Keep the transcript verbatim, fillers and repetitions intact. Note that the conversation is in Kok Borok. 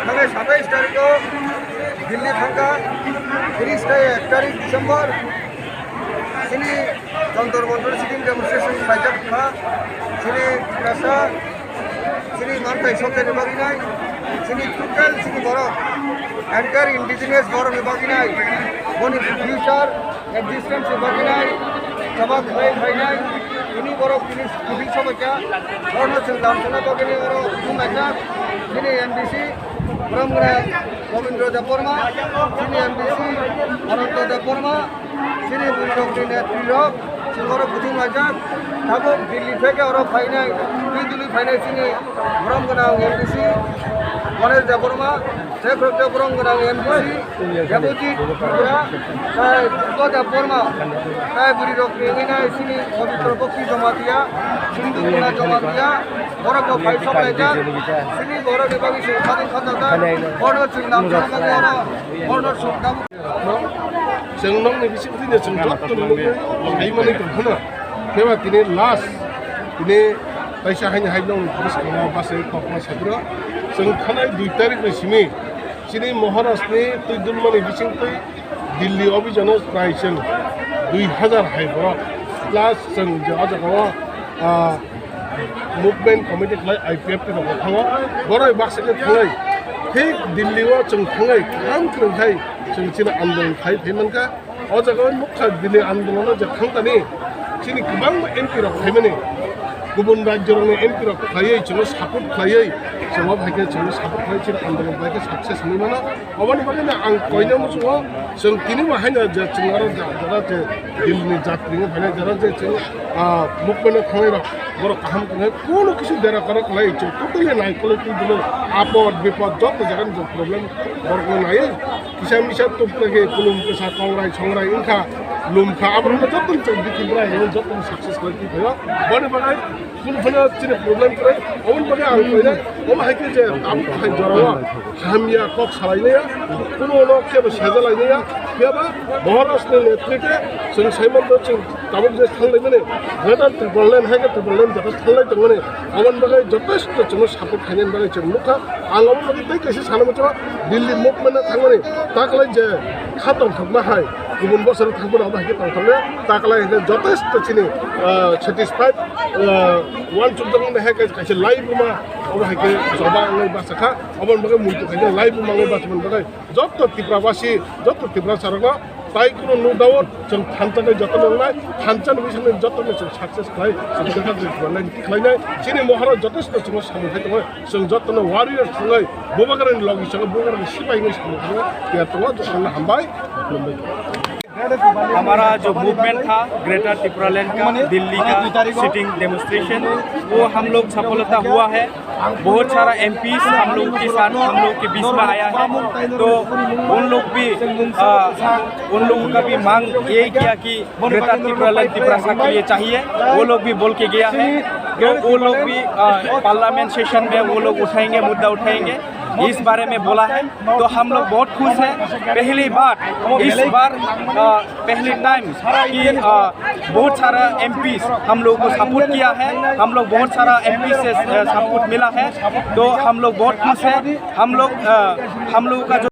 Thangwi satais tarikh o Delhi thangkha, tiris tarikh, ek tarikh December. Chini Jantar Mantar sitting demonstration khlaijak kha. Chini Tiprasa, chini manthai sokjani bagwi nai, chini total chini borok, entire indigenous borokni bagwi nai, boni future existence ni bagwi nai, jawab khlai phainai, tini borok tini kuthwi sobaikha, borokno chwng lamsana bagwi oro thumlaijak, chini M D C, Borom gwnang Gobindra Debbarma, chini M D C, Ananta Debbarma, chini bwrwirokni netrirok, chwng oro kuthumlaijak, tabuk Delhi theke oro phainai, twi duli phainai chini borom gwnang M D C, Ganesh Debbarma, Jaipur Debbarma gwnang M D C, Debojit Tripura, tai Durga Debbarma, tai bwrwirokni wngwi nai chini Pabitra Bhakti Jamatia, Sindhu Muna Jamatia, borok bo phai sok laijak, chini borokni bagwi se khadang khajakjak, borno chwng namjak bagwi oro, borno chwng tabuk. Chwng nokni bising twi de chwng joto nokni hai mani tong khna. Khe ba tini last, tini kaisa haini hai nokni bwskango bachai kokma sabura. Chwng thanai dui tarikh ni simi chini Maharaj ni twi dunmani bising twi Delhi obhijano prai chwng dui hazar hai borok. Plus chwng je o jagao, ah, movement committee khlai I P F T rok thango, borok baksa khe thangai, thik Delhi o chwng thangai, kaham kwrwng khai chwng chini andolon khai phai mankha. O jaga o nukha Delhi andolon o je thang tani, chini kwbangma M P rok phaimani, kubun rajyo rokni M P rok khlaiwi chwngno support khlaiwi, chwngno hai khe chwngno support khlaiwi chini andolon bai khe success wngwi mano. Oboni bagwi no ang koina muchungo, chwng tini bo haino je chwng aro ja-, jara je Delhi ni jatri wng phainai jara je chwng, ah, movement o thangnai rok borok kaham tongnai, kono kisu dera kara kwlai chwng totally naikolwi twi dino apod bipod joto jaga ni problem borok no naiwi kisa misa tuk tagi kulum kisa kongrai songrai wngkha lumkha aborok no joto chwng bikhi brai joto success khlai twi phaio boni bagwi. Kunu phano chini problem kwrwi, oboni bagwi ang koinai, omo hai khe je tabuk hai jorao hamya kok salainaiya, kunu ono kebo sejalainaiya, phiya ba Maharaj ni netrite chwng sai mantho chwng tabuk je thanglaimani Greater Tipraland hai khe Tipraland joto thanglai tongmani, oboni bagwi jotesto chwngno support khainani bagwi chwng nukha. Ang omo bagwi tei kaisa sana muchungo Delhi movement o thangmani taklai je kha tongthokma hai kubun bosoro thangmani omo hai khe tongthoknai taklai hwnkhe jotesto chini, ah, satisfied. Uansukjakmani hai khe kaisa laibuma, obo hai khe choba wngwi bachakha, oboni bagwi muitu khaikhe laibuma wngwi bachimani bagwi joto Tiprabasi, joto Tiprasarokno tai kunu no doubt chwng thansa khe jotono wngnai, thansani bisingni jotono chwng success khlai, chwng khe khlainai, chini mohoro jotesto chwngno samung khai tongo, chwng jotono warrior wngwi Bubagrani logi chwngno Bubagrani sipai wngwi samung khai tiyar tongo, jotono hambai, khulumbai. हमारा जो मूवमेंट था ग्रेटर टिपुरालैंड का, दिल्ली का sitting demonstration, वो हम लोग सफलता हुआ है। बहुत सारा एमपीज हम लोग के साथ, हम लोग के बीच में आया है, तो उन लोग भी, आ, उन लोगों का भी मांग यही किया कि ग्रेटर टिपुरालैंड तिपरासा के लिए चाहिए, वो लोग भी बोल के गया है। तो वो लोग भी, आ, पार्लियामेंट सेशन में वो लोग उठाएंगे, मुद्दा उठाएंगे, इस बारे में बोला है। तो हम लोग बहुत खुश हैं। पहली बार, इस बार, अ, पहली टाइम कि, अ, बहुत सारा एमपीज हम लोग को सपोर्ट किया है। हम लोग बहुत सारा एमपीज से, अ, सपोर्ट मिला है, तो हम लोग बहुत खुश हैं। हम लोग, अ, हम लोगों का जो